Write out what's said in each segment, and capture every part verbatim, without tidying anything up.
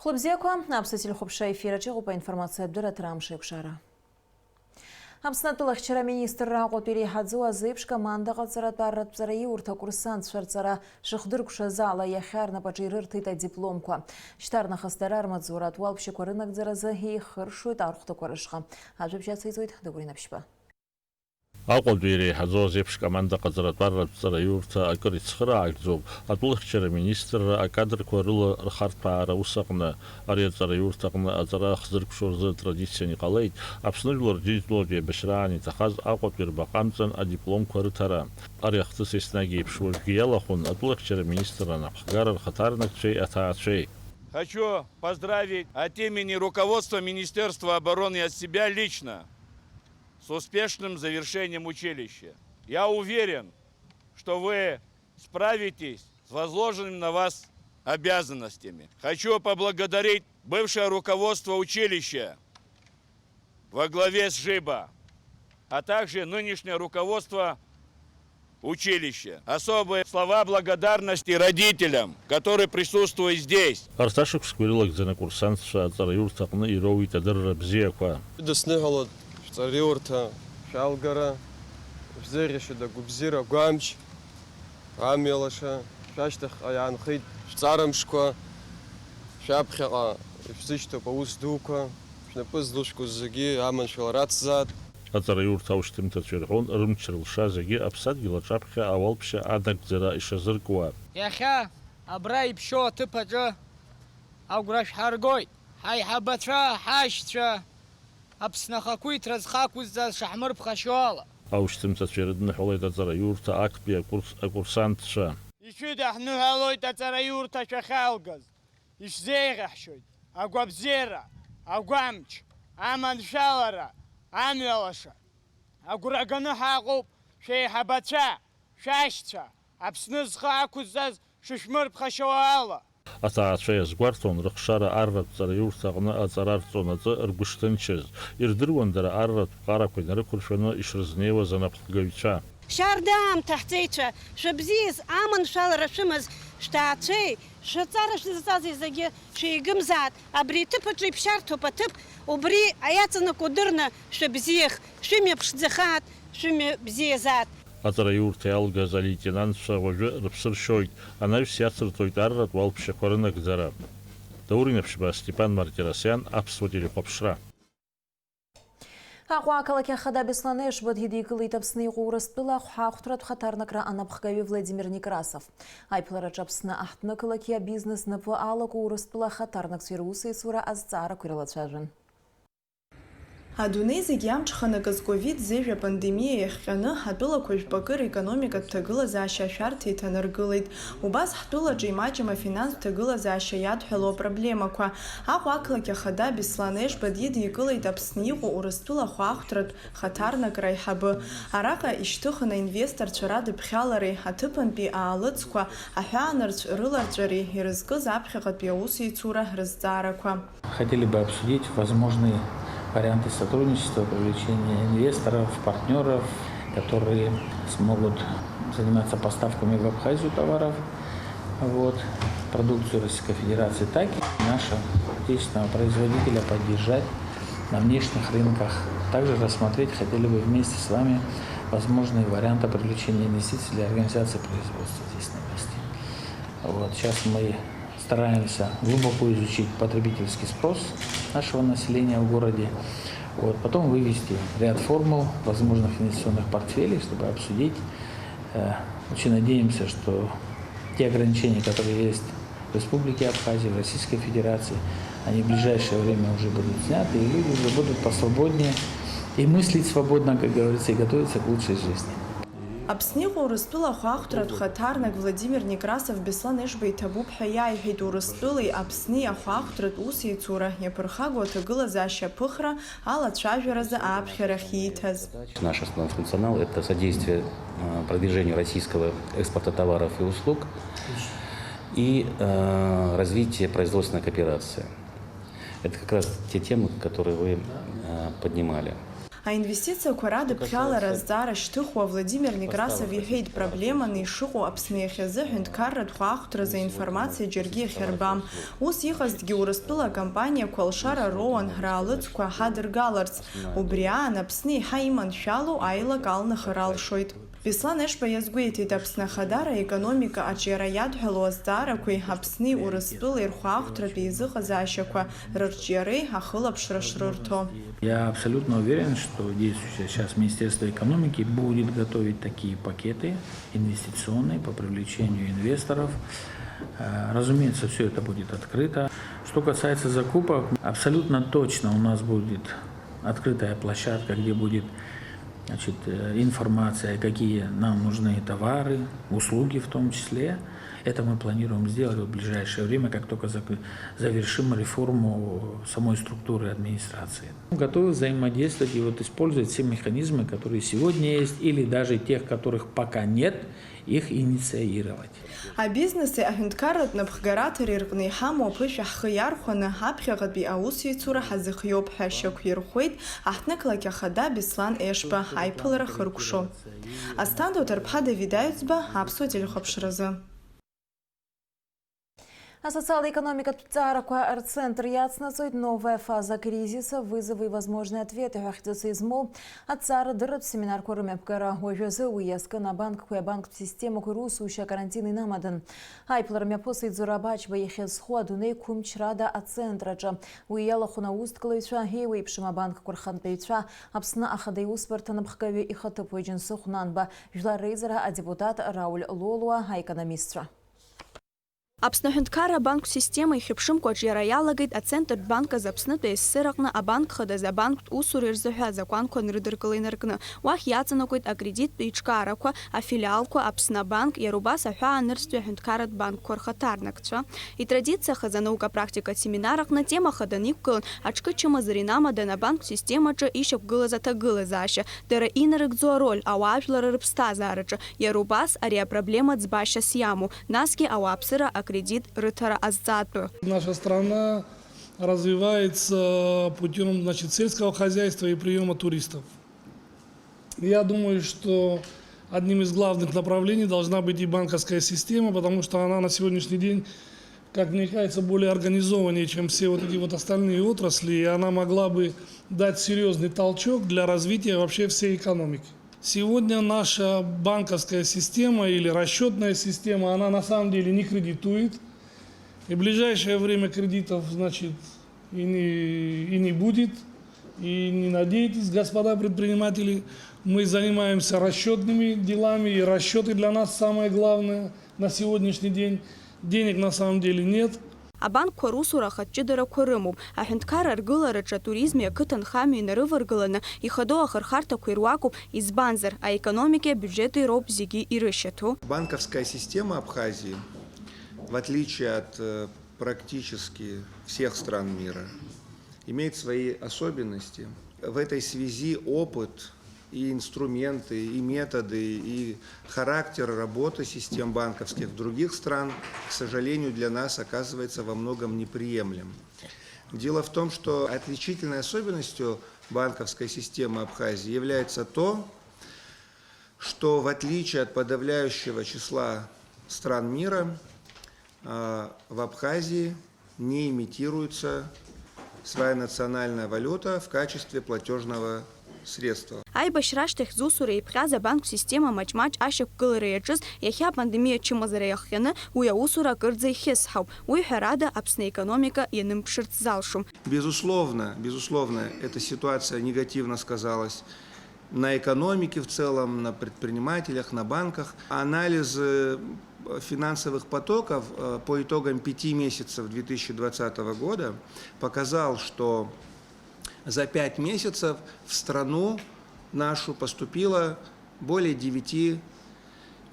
Хәлыбзиақәа, аԥсуа телехәаԥшра ефир аҿы иҟоуп аинформациатә дырраҭара Амш еиқәшара. Аԥсны атәылахьчара аминистрра Аҟәатәи иреиҳаӡоу азеиԥш команда ҟаҵаратә арратә ҵараиурҭа акурсантцәа рҵара шыхдыркәшаз ала иахьа рнапаҿы ирырҭеит адипломқәа. Шьҭарнахыс дара рмаҵзуратә уалԥшьақәа рынагӡаразы еихыршоит архәҭақәа рышҟа. Ажәабжь ациҵоит Даур Инаԥшьба. Аҟәатәи иреиҳаӡоу азеиԥш команда ҟаҵаратә арратә ҵараиурҭа акыр ицхыраагӡоуп атәылахьчара аминистрра акадрқәа рыла рхарҭәаара аус аҟны. Ари аҵараиурҭаҟны аҵара ахзыркәшо рзы традициан иҟалеит Аԥсны жәлар рџьынџьтәылатә еибашьраан иҭахаз Аҟәатәи рбаҟа амҵан адипломқәа рыҭара. Ари ахҭыс еснагь еиԥш уажәгьы иалахәын атәылахьчара аминистрра анапхгара рхаҭарнакцәеи аҭаацәеи. Хочу поздравить от имени руководства Министерства обороны и от себя лично с успешным завершением училища. Я уверен, что вы справитесь с возложенными на вас обязанностями. Хочу поблагодарить бывшее руководство училища во главе с Жиба, а также нынешнее руководство училища. Особые слова благодарности родителям, которые присутствуют здесь. Арҭ ашықәсқәа ирылагӡаны акурсантцәа аҵараиурҭаҟны ироуит адырра бзиақәа. Шәыдысныҳәалоит шәҵараиурҭа шәалгара, шәзеиӷьашьоит агәабзиара, агәамч, амҩа лаша, шәашьҭахьҟа иаанхеит шәҵарамшқәа, шәаԥхьаҟа ишәзышьҭоуп аус дуқәа, шәнапы злышәкуаз зегьы аманшәалара ацзаат. Аҵараиурҭа аушьҭымҭацәа ирҳәон, рымч рылша зегьы аԥсадгьыл аҿаԥхьа ауалԥшьа анагӡара ишазыркуа. Иахьа абра иԥшьоу аҭыԥ аҿы агәра шәҳаргоит, ҳаиҳабацәа, ҳашьцәа, Аԥсны ахақәиҭра зхақәызҵаз шаҳмырԥхашьо ала. Аушьҭымҭацәа ирыдныҳәалеит аҵараиурҭа актәи акурс акурсантцәа. Ишәыдаҳныҳәалоит аҵараиурҭа шәахьалгаз. Ишәзеиӷьаҳшьоит агәабзиара, агәамч, аманшәалара, амҩа лаша. Агәра ганы ҳаҟоуп шәеиҳабацәа, шәашьцәа, Аԥсны зхы ақәызҵаз шышәмырԥхашьауа ала. Аҭаацәа иазгәарҭон рыхшара арратә ҵараиурҭаҟны аҵара рҵонаҵы ргәышҭынчыз. Ирдыруан дара арратә ҟарақәа инарықәыршәаны ишрызнеиуаз анапхгаҩцәа. Шьарда аамҭа ҳҵеицәа, шәыбзиаз, аманшәалара шәымаз, шәҭаацәеи, шәаҵара шәзыҵази зегьы шәеигымзаат, абри аҭыԥ аҿы иԥшьарҭоуп аҭыԥ, убри аиаҵанакуа дырны шәыбзиах, шәымҩа ԥшӡахаат, шәымҩа бзиазаат. Аҵараиурҭа иалгаз алеитенантцәа уажәы рыԥсы ршьоит, анаҩс иацырҵоит арратә уалԥшьақәа рынагӡара. Даур Инаԥшьба, Степан Мартиросиан, Аԥсуа телехәаԥшра. Аҟәа ақалақь ахада Беслан Ешба дидикылеит Аԥсны иҟоу Урыстәыла ахәҳахәҭратә хаҭарнакра анапхгаҩы Владимир Некрасов. Аиԥылараҿы Аԥсны аҳҭнықалақьи абизнес знапы алаку Урыстәыла ахаҭарнакцәеи русеицура азҵаарақәа ирылацәажәон. Адунеи зегь иамҽханакыз ковид зежә апандемиа иахҟьаны, атәылақәа жәпакы рекономикатә ҭагылазаашьа ашәарҭа иҭанаргылеит. Убас ҳтәылаҿы имаҷым афинанстә ҭагылазаашьа иадҳәалоу апроблемақәа. Аҟәа ақалақь ахада Беслан Ешба дидикылеит Аԥсны иҟоу Урыстәыла ахәаахәҭратә хаҭарнакра аиҳабы. Араҟа ишьҭыхын аинвесторцәа радыԥхьалареи аҭыԥантәи аалыҵқәа аҳәаанырцә рыларҵәареи ирызкыз аԥхьаҟатәи аусеицура рызҵаарақәа. Хотели бы обсудить возможные варианты сотрудничества, привлечения инвесторов, партнёров, которые смогут заниматься поставками в Абхазию товаров, вот, продукцию Российской Федерации, так и нашего отечественного производителя поддержать на внешних рынках. Также рассмотреть хотели бы вместе с вами возможные варианты привлечения инвестиций для организации производства здесь на месте. Вот, сейчас мы стараемся глубоко изучить потребительский спрос нашего населения в городе. Вот, потом вывести ряд формул возможных инвестиционных портфелей, чтобы обсудить. Э, очень надеемся, что те ограничения, которые есть в Республике Абхазия, в Российской Федерации, они в ближайшее время уже будут сняты, и люди уже будут посвободнее и мыслить свободно, как говорится, и готовиться к лучшей жизни. Аԥсны иҟоу Урыстәыла ахәаахәҭратә хаҭарнак Владимир Некрасов Беслан Ешба иҭабуп ҳәа иааиҳәеит Урыстәылеи Аԥсни ахәаахәҭратә усеицура иаԥырхагоу аҭагылазаашьа аԥыхра алацәажәаразы ааԥхьарахь ииҭаз. Наш основной функционал — это содействие, э, продвижению российского экспорта товаров и услуг и, э, развитие производственной кооперации. Это как раз те темы, которые вы, э, поднимали. Аинвестициақәа радыԥхьалара азҵаара шьҭыхуа Владимир Некрасов иҳәеит, проблеманы ишыҟоу Аԥсны иахьазы ҳәынҭқарратә хәаахәҭразы аинформациа џьаргьы иахьарбам. Ус иҟазҭгьы Урыстәыла акомпаниақәа алшара роуан раалыҵқәа ҳадыргаларц. Убри аан Аԥсны еиҳа иманшәалоу аилак алнахыр алшоит. Беслан Ешба иазгәеиҭеит, Аԥсны Ахадара аекономика аҿиара иадҳәалоу азҵаарақәеи Аԥсни Урыстәылеи рхәаахәҭратә еизыҟазаашьақәа рырҿиареи ахылаԥшра шрырҭо. Я абсолютно уверен, что действующее сейчас Министерство экономики будет готовить такие пакеты инвестиционные по привлечению инвесторов. Э, разумеется, всё это будет открыто. Что касается закупок, абсолютно точно у нас будет открытая площадка, где будет, значит, э, информация, какие нам нужны товары, услуги в том числе. Это мы планируем сделать в ближайшее время, как только зак-, завершим реформу самой структуры администрации. Готовы взаимодействовать и вот использовать все механизмы, которые сегодня есть, или даже тех, которых пока нет, их инициировать. Абизнеси аҳәынҭқарратә напхгараҭареи рҟны иҳамоу аԥышәа ҳхы иархәаны, аԥхьаҟатәи аусеицура ҳазыхиоуп ҳәа шьақәирӷәӷәеит аҳҭнықалақь ахада Беслан Ешба аиԥылара хыркәшо. Асҭанда Уҭарԥҳа, Давид Аҩӡба, Аԥсуа телехәаԥшразы. Асоциал-економикатә ҭҵаарақәа рцентр иацнаҵоит Новая фаза кризиса: вызовы и возможные ответы ҳәа хьӡыс измоу аҭҵаарадырратә семинарқәа рымҩаԥгара. Уажәазы уи иазкын абанкқәеи абанктә системақәеи русушьа акарантин инамадан. Аиԥылара мҩаԥысит Зураб Ачба иахьазху адунеи қәымчрада ацентр аҿы. Уи иалахәын аусҭгылаҩцәа, еиуеиԥшым абанкқәа рхантәаҩцәа, Аԥсны Ахада Иусбарҭа анапхгаҩы ихаҭыԥуаҩ Џьансыхә Нанба, жәлар реизара адепутат Рауль Лолуа, аекономистцәа. Аԥсны аҳәынҭқарра абанктә система ихьыԥшымкәа аҿиара иалагеит Ацентртә банк азы Аԥснытәи АССР аҟны абанк хадаз абанктә усуреи рзыҳәа азакәанқәа анрыдыркыла инаркны. Уахь иаҵанакуеит акредиттә еиҿкаарақәа, афилиалқәа, Аԥсны абанк, иара убас аҳәаанырцәтәи аҳәынҭқарратә банкқәа рхаҭарнакцәа. Итрадициахаз анаука-практикатә семинар аҟны атема хаданы иқәгылан аҿкы чымазара инамадан абанктә системаҿы ишьақәгылаз аҭагылазаашьа, дара инарыгӡо ароль ауаажәларра рыԥсҭазаараҿы. Иара убас, ари апроблема ӡбашьас иамоу, насгьы ауааԥсыра акредит рыҭара азҵаатәы. Наша страна развивается путём, значит, сельского хозяйства и приёма туристов. Я думаю, что одним из главных направлений должна быть и банковская система, потому что она на сегодняшний день, как мне кажется, более организованнее, чем все вот эти вот остальные отрасли, и она могла бы дать серьёзный толчок для развития вообще всей экономики. Сегодня наша банковская система или расчётная система, она на самом деле не кредитует. И в ближайшее время кредитов, значит, и не, и не будет. И не надейтесь, господа предприниматели, мы занимаемся расчётными делами, и расчёты для нас самое главное на сегодняшний день. Денег на самом деле нет. Абанкқәа русура ахатә ҷыдарақәа рымоуп. Аҳәынҭқарра аргылараҿы атуризми ақыҭанхамҩеи нарываргыланы ихадоу ахырхарҭақәа ируакуп, избанзар, аекономикеи абиуџьети роуп зегьы ирышьаҭоу. Банковская система Абхазии, в отличие от, э, практически всех стран мира, имеет свои особенности. В этой связи опыт и инструменты, и методы, и характер работы систем банковских других стран, к сожалению, для нас оказывается во многом неприемлем. Дело в том, что отличительной особенностью банковской системы Абхазии является то, что, в отличие от подавляющего числа стран мира, а, в Абхазии не имитируется своя национальная валюта в качестве платёжного средства. Аибашьра ашьҭахь зусура иԥхьаз абанктә система маҷ-маҷ ашьақәгылара иаҿыз, иахьа апандемиа ачымазара иахҟьаны уи аусура акырӡа ихьысҳауп. Уи, ҳәарада, Аԥсны аекономика ианымԥшырц залшом. Безусловно, безусловно, эта ситуация негативно сказалась на экономике в целом, на предпринимателях, на банках. Анализ, э, финансовых потоков, э, по итогам пяти месяцев две тысячи двадцатого года показал, что за пять месяцев в страну нашу поступило более девяти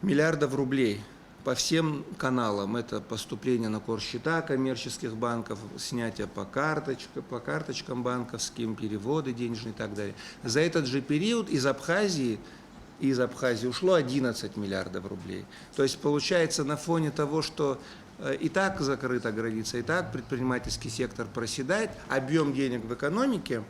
миллиардов рублей по всем каналам. Это поступление на корсчета коммерческих банков, снятие по карточка-, по карточкам банковским, переводы денежные и так далее. За этот же период из Абхазии, из Абхазии ушло одиннадцать миллиардов рублей. То есть получается, на фоне того, что, э, и так закрыта граница, и так предпринимательский сектор проседает, объём денег в экономике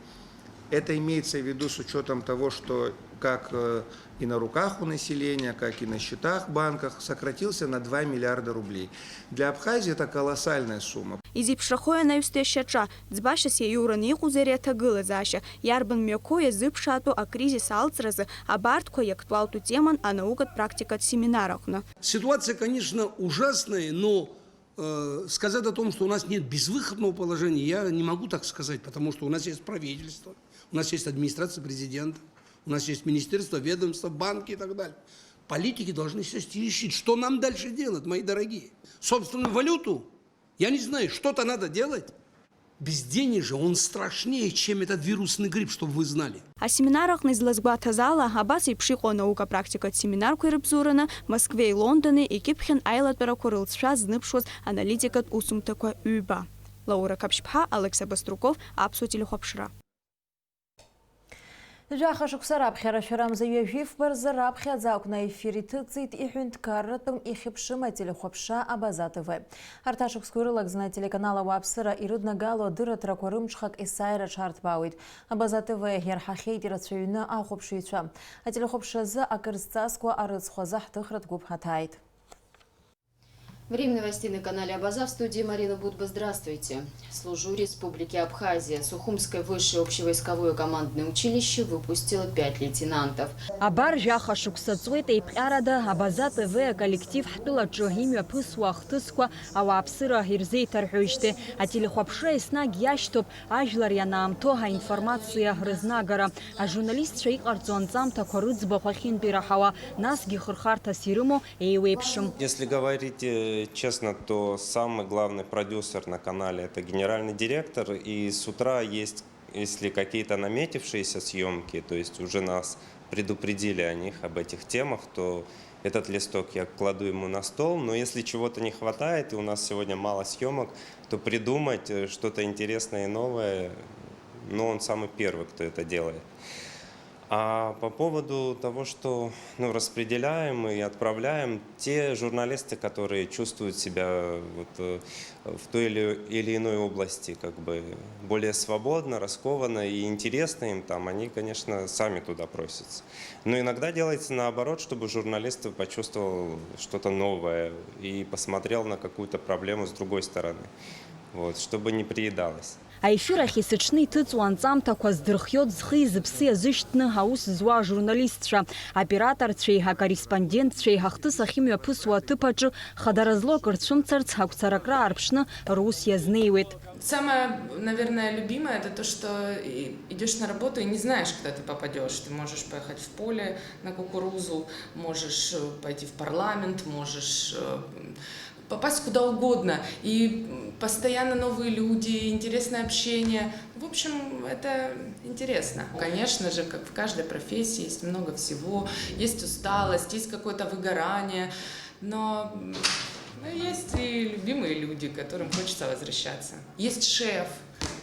Это имеется в виду с учетом того, что как э, и на руках у населения, как и на счетах в банках, сократился на два миллиарда рублей. Для Абхазии это колоссальная сумма. Изеиԥшрахои анаҩстәи ашьаҿа, ӡбашьас иаиураны иҟоузеи ари аҭагылазаашьа, иарбан мҩақәоу иазыԥшаатәу акризис алҵразы абарҭқәа иактуалтәу теман анаукатә практикатә семинар аҟны. Ситуация, конечно, ужасная, но э, сказать о том, что у нас нет безвыходного положения, я не могу так сказать, потому что у нас есть правительство, у нас есть администрация президента, у нас есть министерство, ведомство, банки и так далее. Политики должны сесть и решить, что нам дальше делать, мои дорогие. Собственную валюту? Я не знаю, что-то надо делать. Безденежье, он страшнее, чем этот вирусный грипп, чтобы вы знали. Асеминар аҟны излазгәаҭаз ала, абас еиԥш иҟоу анаука-практикатә семинарқәа ирыбзоураны Москвеи Лондони икьыԥхьын аилатәарақәа рылҵшәа зныԥшуаз аналитикатә усумҭақәа ҩба. Лаура Қаԥшьԥҳа, Алықьса Баструков, Аԥсуа телехәаԥшра. Жәаха шықәса раԥхьара шәара мза ҩажәи фба рзы раԥхьаӡа акәны аефир иҭыҵит иҳәынҭқарратәым ихьыԥшым ателехәаԥшра Абаза Т В. Арҭ ашықәсқәа ирылагӡаны ателеканал Ауааԥсыра ирыднагало адырраҭарақәа рымҽхак есааира аҽарҭбаауеит. Абаза Т В иарҳахьеит ирацәаҩны ахәаԥшыҩцәа. Ателехәаԥшразы акыр зҵазкуа арыцхә азы ҳҭыхратә гәыԥ ҳаҭааит. Время новостей на канале Абаза, в студии Марина Будба. Здравствуйте. Служу Республике Абхазия, Сухумское высшее общевойсковое командное училище выпустило пять лейтенантов. Абар, жәаха шықәса ҵуеит еиԥҟьарада Абаза Т В аколлектив ҳтәылаҿы имҩаԥысуа ахҭысқәа ауааԥсыра ирзеиҭарҳәоижьҭеи. Ателехәаԥшра еснагь иашьҭоуп ажәлар ианаамҭоу аинформациа рызнагара, ажурналистцәа иҟарҵо анҵамҭақәа рыӡбахә ахьынтә ираҳауа, насгьы хырхарҭас ирымоу еиуеиԥшым. Если говорить э, честно, то самый главный продюсер на канале — это генеральный директор, и с утра есть, если какие-то наметившиеся съемки, то есть уже нас предупредили о них, об этих темах, то этот листок я кладу ему на стол, но если чего-то не хватает, и у нас сегодня мало съемок, то придумать э, что-то интересное и новое, ну, он самый первый, кто это делает. А по поводу того, что, ну, распределяем и отправляем, те журналисты, которые чувствуют себя вот, э, в той или, или иной области как бы более свободно, раскованно и интересно им там, они, конечно, сами туда просятся. Но иногда делается наоборот, чтобы журналист почувствовал что-то новое и посмотрел на какую-то проблему с другой стороны, вот, чтобы не приедалось. Аефир ахь есыҽны иҭыҵуа анҵамҭақәа здырхиоит зхи зыԥси азышьҭны аус зуа ажурналистцәа, аоператорцәеи акорреспондентцәеи ҳахҭыс ахьымҩаԥысуа аҭыԥ аҿы хадара злоу акыр цәымцарц, агәцаракра аарԥшны рус иазнеиуеит. Самое, наверное, любимое — это то, что и- идёшь на работу и не знаешь, куда ты попадёшь. Ты можешь поехать в поле на кукурузу, можешь э, пойти в парламент, можешь э, попасть куда угодно. И м, постоянно новые люди, интересное общение. В общем, это интересно. Конечно же, как в каждой профессии, есть много всего. Есть усталость, есть какое-то выгорание. Но м, ну, есть и любимые люди, к которым хочется возвращаться. Есть шеф,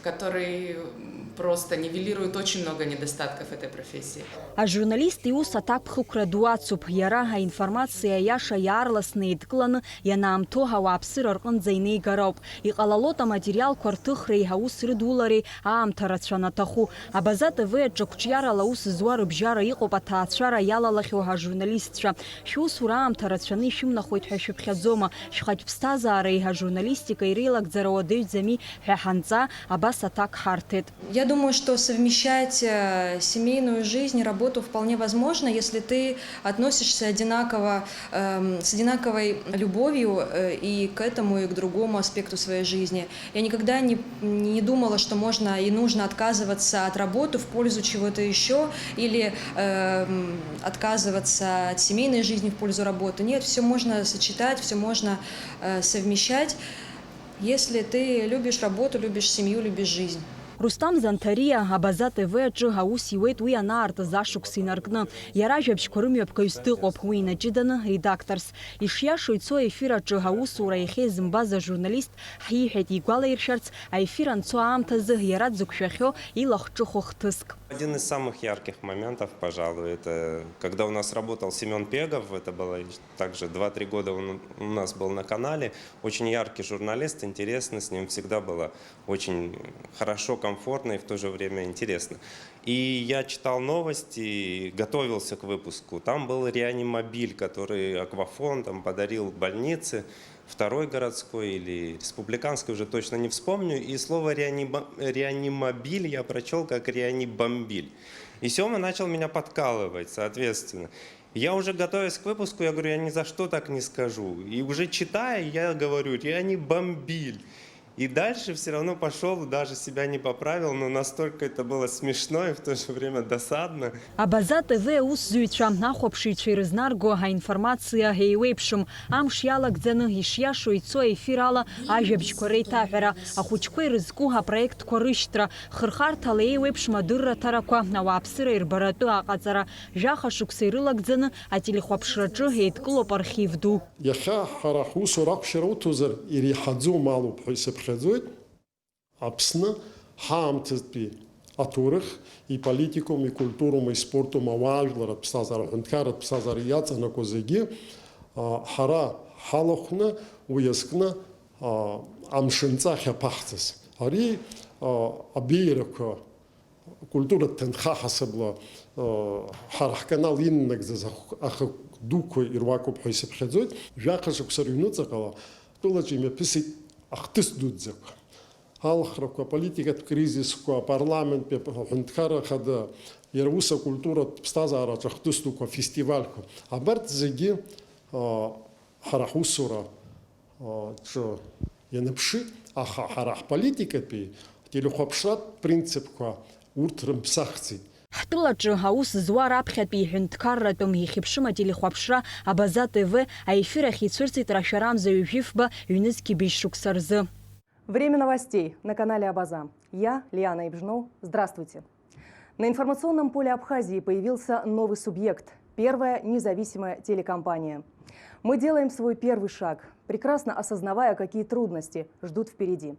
который м, просто нивелирует очень много недостатков этой профессии. Ажурналист иус аҭакԥхықәра ду ацуп. Иара аинформациа аиаша иаарласны еидкыланы ианаамҭоу ауааԥсыра рҟынӡа инеигароуп. Иҟалалоит аматериалқәа рҭыхреи аус рыдулареи аамҭа рацәа анаҭаху. Абаза Т В аҿы қәҿиарала аус зуа рыбжьара иҟоуп аҭаацәара иалалахьоу ажурналистцәа. Шәусура аамҭа рацәаны ишәымнахуеит ҳәа шәыԥхьаӡома? Шәхатә ԥсҭазаареи ажурналистикеи реилагӡара уадаҩӡами ҳәа ҳанҵа, абас аҭак ҳарҭеит. Я думаю, что совмещать э, семейную жизнь и работу вполне возможно, если ты относишься одинаково, эм, с одинаковой любовью э, и к этому, и к другому аспекту своей жизни. Я никогда не, не думала, что можно и нужно отказываться от работы в пользу чего-то еще или эм, отказываться от семейной жизни в пользу работы. Нет, все можно сочетать, все можно э, совмещать, если ты любишь работу, любишь семью, любишь жизнь. Рустам Занҭариа Абаза Т В аҿы аус иуеит уи анаартыз ашықәс инаркны. Иара ажәабжьқәа рымҩаԥгаҩыс дыҟоуп, уи инаҷыданы редакторс. Ишиашоу ицо аефир аҿы аусура иахьеизымбаз ажурналист ҳиҳәеит игәалаиршәарц, аефир анцо аамҭазы иара дзықәшәахьоу илахҿыху хҭыск. Один из самых ярких моментов, пожалуй, это когда у нас работал Семён Пегов, это было также два-три года он у нас был на канале, очень яркий журналист, интересный, с ним всегда было очень хорошо, Комфортно и в то же время интересно. И я читал новости, готовился к выпуску. Там был реанимобиль, который Аквафон там подарил больнице, второй городской или республиканской, уже точно не вспомню. И слово реанима- реанимобиль я прочел как реанибомбиль. И Сёма начал меня подкалывать, соответственно. Я уже готовясь к выпуску, я говорю, я ни за что так не скажу. И уже читая, я говорю, реанибомбиль. И дальше все равно пошел, даже себя не поправил, но настолько это было смешно и в то же время досадно. Абаза Т В аусзуҩцәа, ахәаԥшыҩцәа ирызнарго аинформациа еиуеиԥшым. Амш иалагӡаны ишиашоу ицо аефир ала ажәабжьқәа реиҭаҳәара, ахәыҷқәа ирызку апроектқәа рышьҭра, хырхарҭала еиуеиԥшым адырраҭарақәа, ауааԥсыра ирбаратәы аҟаҵара, жәаха шықәса ирылагӡаны ателехәаԥшраҿы еидкылоуп архив ду. Иахьа ҳара ҳусура ахәшьара уҭозар, иреиҳаӡоу малуп ҳәа исыԥхьаӡоит. Аԥсны ҳаамҭазтәи аҭоурых, иполитикоума, икультуроума, испортума, ауаажәларратә ԥсҭазаара, аҳәынҭқарратә ԥсҭазаара иаҵанакуа зегьы, а, ҳара ҳалахәны, уи азкны, а, амшынҵа ахьаԥаҳҵаз. Ари, а, абеиарақәа, акультуратә ҭынха ҳасабла, а, ҳара ҳканал иннагӡаз ахә-, ахықә дуқәа ируакуп ҳәа исыԥхьаӡоит. Жәаха шықәса рыҩнуҵаҟала тәылаҿы имҩаԥысит ахҭыс дуӡӡақәа. Алхрақәа, аполитикатә кризисқәа, апарламенттәи аҳәынҭқарра ахада, иара ус акультуратә ԥсҭазаараҿы ахҭыс дуқәа, афестивальқәа. Абарҭ зегьы, а, ҳара ҳусура, а, ҿы ианыԥшы, аха ҳара ҳполитикатәи, ателехәаԥшратә принципқәа урҭ рымԥсахӡеит. Ҳтәылаҿы аус зуа раԥхьатәи ҳәынҭқарратәым ихьыԥшым ателехәаԥшра Абаза Т В аефир ахь ицәырҵит рашәарамза ҩажәи фба ҩнызқьи быжь шықәса рзы. Время новостей на канале Абаза. Я, Лиана Ибжно. Здравствуйте. На информационном поле Абхазии появился новый субъект. Первая независимая телекомпания. Мы делаем свой первый шаг, прекрасно осознавая, какие трудности ждут впереди.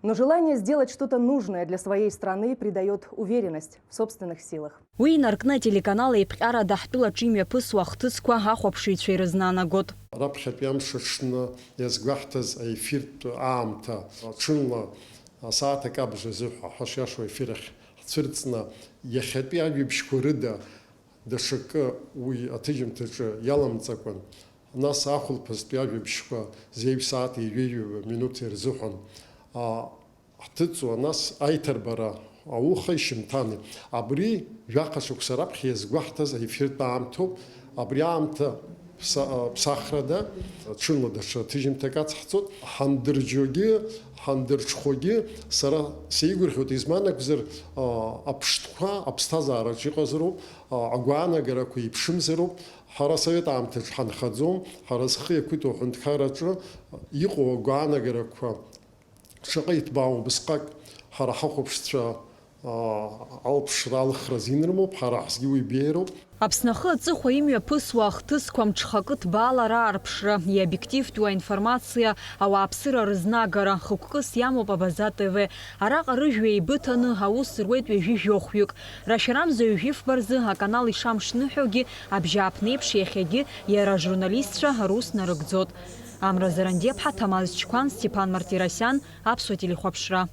Но желание сделать что-то нужное для своей страны придаёт уверенность в собственных силах. Уи инаркны ателеканал еиԥҟьарада ҳтәылаҿы имҩаԥысуа ахҭысқәа ахәаԥшыҩцәа ирызнаанагот. Раԥхьатәи амш аҽны иазгәаҳҭаз аефиртә аамҭа, ҽынла асааҭ акы абжазы ҳәа ҳашиашоу аефир ахь ҳцәырҵны, иахьатәи ажәабжьқәа рыда даҽакы уи аҭыжьымҭаҿы иаламҵакәан, нас ахәылԥазтәи ажәабжьқәа зеижә сааҭи ҩажәи ҩба минуҭи рзыҳәан, а, ҳҭыҵуа, нас аиҭарбара ауха ишьымҭани. Абри жәаха шықәса раԥхьа иазгәаҳҭаз аефиртә аамҭоуп. Абри аамҭа ԥса-, а, ԥсахрада, ҽынла даҽа ҭыжьымҭак ацҳҵоит. Ҳандырџьогьы, ҳандырҽхәогьы, сара сеигәырӷьоит, изман акәзар, а, аԥштәқәа аԥсҭазаараҿ иҟазароуп, а, агәаанагарақәа еиԥшымзароуп. Ҳара асовет аамҭаҿ ҳанхаӡом, ҳара зхы иақәиҭу аҳәынҭқарраҿы иҟоу агәаанагарақәа шаҟа иҭбаау убысҟак ҳара ҳахәаԥшцәа, аа, алԥшра алхра азин рымоуп, ҳара ҳзгьы уи беиароуп. Аԥсны ахы аҵыхәа имҩаԥысуа ахҭысқәа мҽхакы ҭбаала раарԥшра, иобиективтәу аинформациа, ауааԥсыра рызнагара, хықәкыс иамоуп Абаза Т В. Араҟа рыжәҩа еибыҭаны аус руеит ҩажәи жәохәҩык. Рашәарамза ҩажәи фба рзы аканал ишамшныҳәогьы, абжьааԥнеиԥш иахьагьы иара ажурналистцәа рус нарыгӡот. Амра Зарандиаԥҳа, Ҭамаз Чқәан, Стеԥан Мартиросиан, Аԥсуа телехәаԥшра.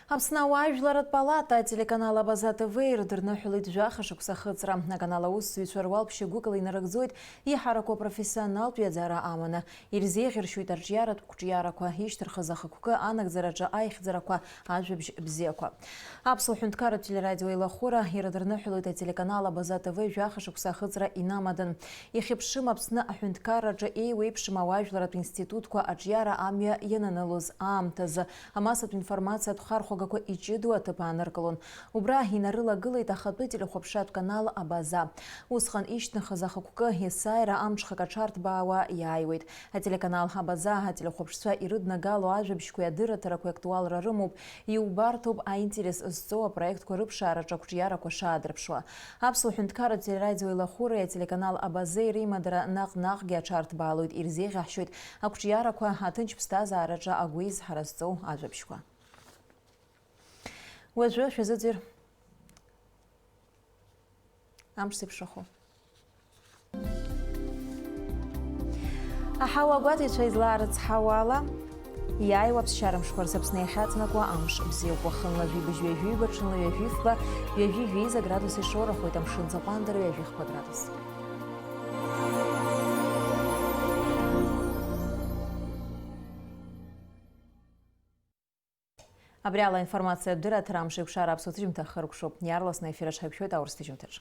Аԥсны ауаажәларратә палата ателеканал Абаза Т В ирыдырныҳәалеит жәаха шықәса ахыҵра. Аканал аусзуҩцәа руалԥшьа гәыкала инарыгӡоит, иҳараку апрофессионалтә ҩаӡара аманы. Ирзеиӷьаршьоит арҿиаратә қәҿиарақәа, ишьҭырхыз ахықәкы анагӡараҿы аихьӡарақәа, ажәабжь бзиақәа. Аԥсуа ҳәынҭқарратә телерадио еилахәыра ирыдырныҳәалоит ателеканал Абаза Т В жәаха шықәса ахыҵра инамадан. Ихьыԥшым Аԥсны аҳәынҭқарраҿы еиуеиԥшым ауаажәларратә институтқәа аҿиара амҩа иананылоз аамҭазы, амассатә информациатә хархәагақәа иҷыдоу аҭыԥ ааныркылон. Убра инарылагылеит ахатәы телехәаԥшратә канал Абаза. Усҟан ишьҭнахыз ахықәкы есааира амҽхак аҽарҭбаауа иааиуеит. Ателеканал Абаза ателехәаԥшцәа ирыднагало ажәабжьқәеи адырраҭарақәеи актуалра рымоуп, иубарҭоуп аинтерес зҵоу апроектқәа рыԥшаараҿы ақәҿиарақәа шаадырԥшуа. Аԥсуа ҳәынҭқарратә телерадио еилахәыреи ателеканал Абазеи реимадара наҟ-наҟгьы аҽарҭбаалоит, ирзеиӷьаҳшьоит ақәҿиарақәа, аҭынч ԥсҭазаараҿы агәеизҳара зҵоу ажәабжьқәа. Уажәы шәазыӡырҩ. Амш зеиԥшрахо. Аҳауа агәаҭаҩцәа излаарыцҳауа ала, Иааиуа аԥсшьара мшқәа рзы Аԥсны иахьаҵнакуа амш бзиоуп, уахынла жәибжь ҩажәиба, ҽынла ҩажәифба, ҩажәи жәеиза градус ишоурахоит, амшын ҵыхәтәандара ҩажәихԥа градус. Абри ала аинформациатә дырраҭара Амш еиқәшара аԥсуа ҭыжьымҭа хыркәшоуп. Иаарласны аефир аҿы ҳаиқәшәоит аурыс ҭыжьымҭаҿ.